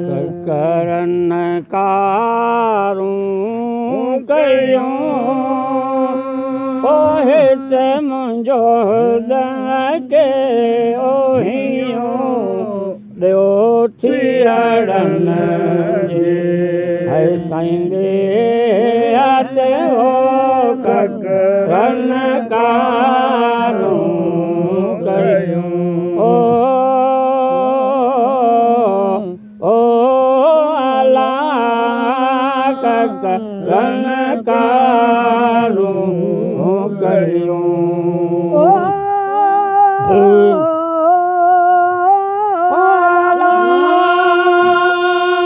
ڪڪرن ڪارون ڪيون، او هت منهنجو ڪي اوهيون ڏيو ٿيڙن جي. هي سائين ڏي هو ڪڪرن ڪارون ڪيون، او او الا ڪڪرن ڪارون ڪيون.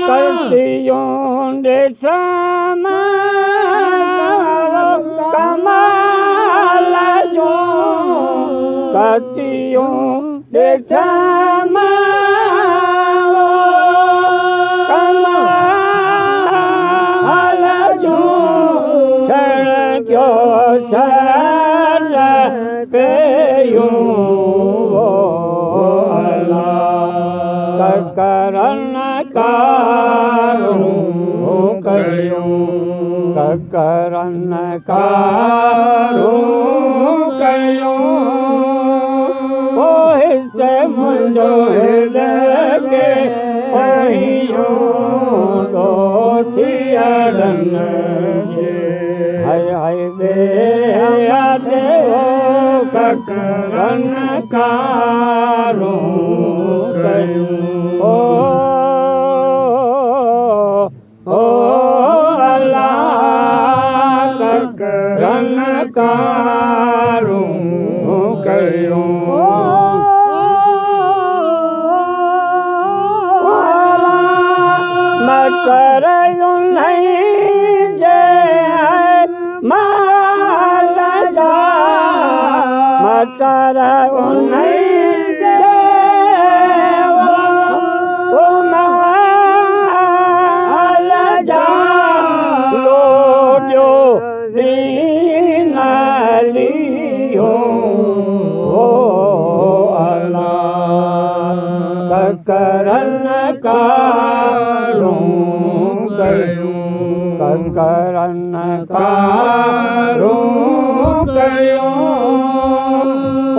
ڪرتيون ڏٺم ڪمال جون، ڪرتيون ڏٺم ڪمال جون، ڇڻڪيو ڇل پيون، ڪڪرن ڪارون ڪيون، ڪڪرن ڪارون ڪيون، او هتي منهنجو هل ڪي پهيون ٿو ٿيڙن جي. هاءِ هاءِ ٻي ڪڪرن ڪارون ڪيون، او او الا ڪڪرن ڪارون ڪيون. مٽر جي مال جا، مٽر جي مال جا، لوڏيو ڏيناليو، الا ڪڪرن ڪارون ڪيون، ڪڪرن ڪارون ڪيون،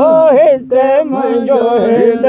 او هتي منهنجو هل